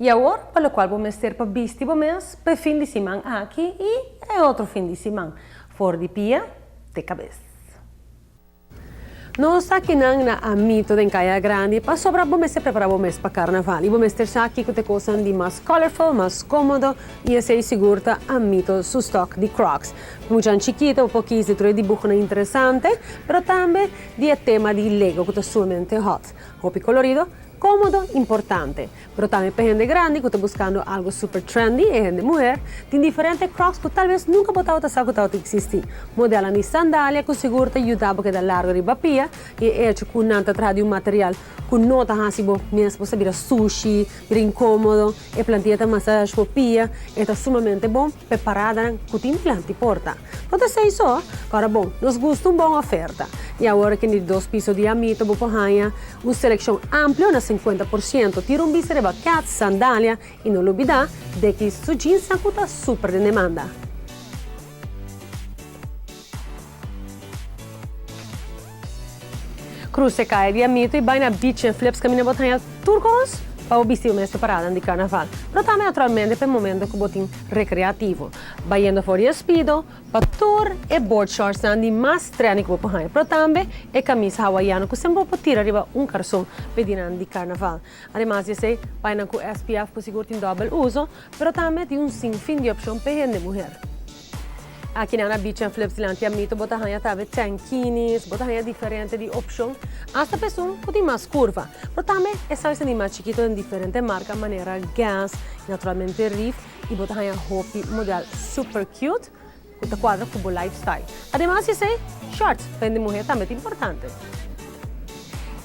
I awor, pa lokual bo mester pa bisti bo mes pa e fin di siman aki i e otro fin di siman, for di pia te kabes. Nos ta akinan na Amito den Kaya Grandi pasobra bo mester prepará bo mes pa karnaval i bo mester sa kiko ta e kosnan di mas colorful, mas kómodo i esei sigur ta Amito su stok di Crocs. Muchanan chikito bo por kis di tur e dibuhonan interesante, pero tambe di e tema di Lego ku ta sumamente hot. Hopi kolorido, kómodo, importante. Pero tambe pa hende grandi ku ta buskando algu super trendy, e hende muher, tin diferente crocs ku talbes nunka bo tabata sa ku tabata eksistí. Modelnan di sandalia ku sigur ta yuda bo keda largu riba pia i e echo ku nan ta traha di un material ku no ta hasi bo mes bo sa bira sushi, bira inkomodo, e plantia ta masash bo pia, e ta sumamente bon pa e paradanan ku tin dilanti porta. No ta esei so, ora bon, nos gusta un bon oferta. I awor aki di dos piso di Amito bo por haña un selekshon amplio na 50%. Tira un bista riba kats, sandalia i no lubidá deki su jeansnan ku ta super den demanda. Cruza e kaya di Amito i bai na Beach and Flips kaminda bo ta haña tur kos pa bo bisti bo mes pa paradan di karnaval. Pero tambe naturalmente pa e momento ku bo tin rekreativo. Bayendo for di e spido pa tur e board shortsnan di mas trendy ku bo por haña, pero tambe e kamisa hawaiano ku semper bo por tira riba un karson pa e dianan di karnaval. Ademas di esei, bainan ku SPF ku sigur tin dòbel uso, pero tambe tin un sinfin di opshon pa e hende muher. Aki nan na Beach and Flips dilanti Amito bo ta haña tambe tankinis, bo ta haña diferente di opshon, asta pa esun ku tin mas kurva. Pero tambe e size di mas chikito den diferente marka manera Guess i naturalmente Reef i bo ta haña hopi model super cute ku ta kuadra ku bo lifestyle. Ademas di esei, shorts pa hende muhé tambe ta importante.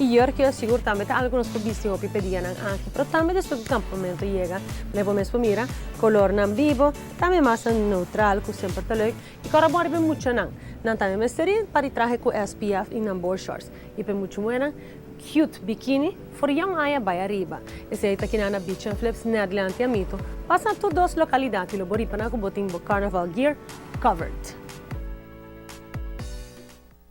I jurkje sigur tambe ta algu ku nos por bisti hopi pa e dianan aki, pero tambe despues ku kampamentu yega, manera bo mes por mira, kolornan bibo, tambe mas neutral ku semper ta leuk. I kòrda bon riba e muchanan, nan tambe mester i pa di trahe ku SPF i nan board shorts. I pa e muchu muhénan, cute bikini for yòn aña bai ariba. Esei ta kinan na Beach and Flips nèt dilanti Amito. Pasa na tur dos lokalidat i lo bo ripa nan ku bo tin bo carnaval gear covered.